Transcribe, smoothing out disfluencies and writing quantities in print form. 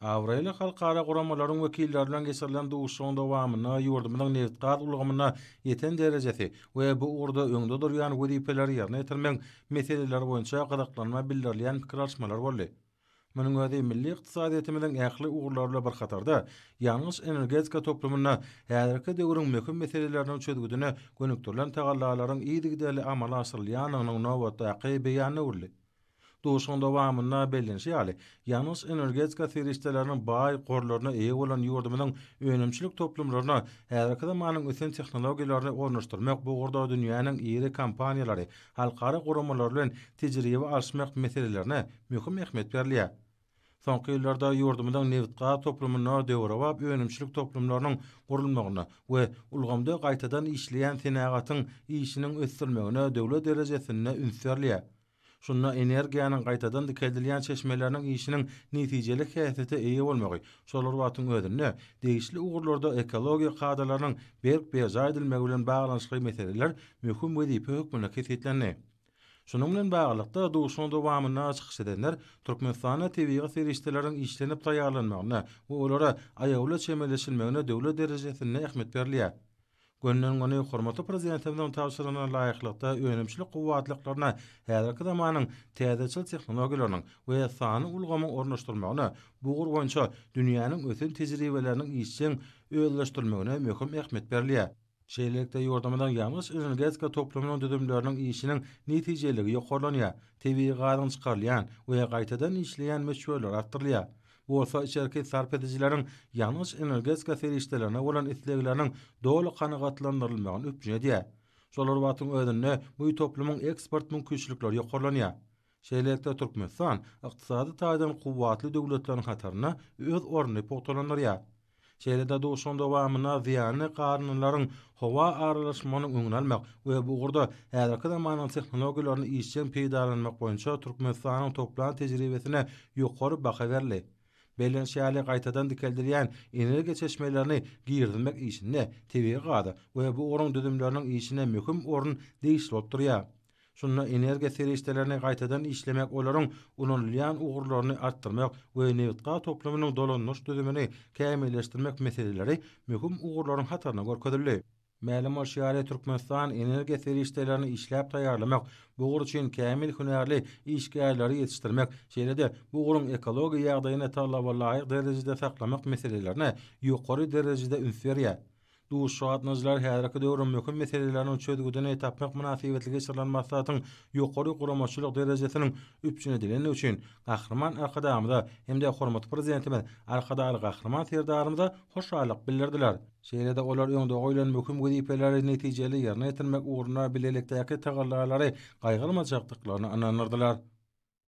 Abraýly halkara guramalaryň wekilleri bilen geçirilen duşuşygyň dowamynda ýurdumyzyň nebitgaz ulgamynda ýeten derejesi we bu ugurda öňde durýan wezipeleri ýerine ýetirmegiň meseleleri boýunça gyzyklanma bildirilýän pikir alyşmalar boldy. Munuň özi milli ykdysadyýetimiziň ähli ugurlary bilen bir hatarda, ýangyç-energetika toplumynda häzirki döwrüň möhüm meseleleriniň çözgüdine gönükdirilen tagallalaryň yzygiderli amala aşyrylýandygynyň nobatdaky beýanyna öwrüldi. Duşuşygyň dowamynda bellenişi ýaly, ýangyç-energetika serişdeleriniň baý gorlaryna eýe bolan ýurdumyzyň önümçilik toplumlaryna häzirki zamanyň ösen tehnologiýalaryny ornaşdyrmak, bu ugurda dünýäniň iri kompaniýalary, halkara guramalary bilen tejribe alyşmak meselelerine möhüm ähmiýet berilýär. Soňky ýyllarda ýurdumyzyň nebitgaz toplumynda döwrebap önümçilik toplumlarynyň gurulmagyna we ulgamda gaýtadan işleýän senagatyň işiniň ösdürilmegine döwlet derejesinde üns berilýär. Şunda energiýanyň gaýtadan dikeldilýän çeşmeleriniň işiniň netijeli häsiýete eýe bolmagy, şol bir wagtyň özünde, degişli ugurlarda ekologiýa kadalarynyň berk berjaý edilmegi bilen baglanyşykly meseleler möhüm wezipe hökmünde kesgitlendi. Şunuň bilen baglylykda, duşuşygyň dowamynda çykyş edenler Türkmenistanda tebigy serişdeleriň işlenip taýýarlanmagyna we olara aýawly çemeleşilmegine döwlet derejesinde ähmiýet berilýär. Gönden-göni hormatly Prezidentimiziň tabşyrygyna laýyklykda önümçilik kuwwatlyklaryna häzirki zamanyň täzeçil tehnologiýalarynyň we sanly ulgamyň ornaşdyrylmagyna, bu ugur boýunça dünýäniň ösen tejribeleriniň işjeň özleşdirilmegine möhüm ähmiýet berilýär. Şeýlelikde, ýurdumyzyň ýangyç-energetika toplumynyň düzümleriniň işiniň netijeliligi ýokarlanýar, tebigy gazyň çykarylýan we gaýtadan işleýän möçberleri artdyrylýar. Bu bolsa içerki sarp edijileriň ýangyç-energetika serişdelerine bolan islegleriniň doly kanagatlandyrylmagyny üpjün edýär. Şol bir wagtyň özünde bu toplumyň eksport mümkinçilikleri ýokarlanýar. Şeýlelikde, Türkmenistan ykdysady taýdan kuwwatly döwletleriň hatarynda öz ornuny pugtalandyrýar. Şeýle-de duşuşygyň dowamynda zyýanly garyndylaryň howa aralaşmagynyň öňüni almak we bu ugurda häzirki zamanyň tehnologiýalaryny işjeň peýdalanmak boýunça Türkmenistanyň toplan tejribesine ýokary baha berildi. Bellenişi ýaly, gaýtadan dikeldilýän energiýa çeşmelerini girizmek işinde tebigy gaza we bu ugruň düzümleriniň işine möhüm orun degişli bolup durýar. Şunda energiýa serişdelerini gaýtadan işlemek, olaryň ulanylýan ugurlaryny artdyrmak we nebitgaz toplumynyň dolandyryş düzümini kämilleşdirmek meseleleri möhüm ugurlaryň hatarynda görkezildi. Mälim bolşy ýaly, Türkmenistan energiýa serişdelerini işläp taýýarlamak, bu ugur üçin kämil hünärli işgärleri ýetişdirmek, şeýle-de bu ugruň ekologiýa ýagdaýyny talaba laýyk derejede saklamak meselelerine ýokary derejede üns berýär. Duşuşyga gatnaşyjylar häzirki döwrüň möhüm meseleleriniň çözgüdini tapmak mynasybetli geçirilen maslahatyň ýokary guramaçylyk derejesiniň üpjün edilendigi üçin Gahryman Arkadagymyza hem-de hormatly Prezidentimiz Arkadagly Gahryman Serdarymyza hoşallyk bildirdiler. Şeýle-de olar öňde goýlan möhüm wezipeleri netijeli ýerine ýetirmek ugrunda bilelikdäki tagallalary gaýgyrmajakdyklaryna ynandyrdylar.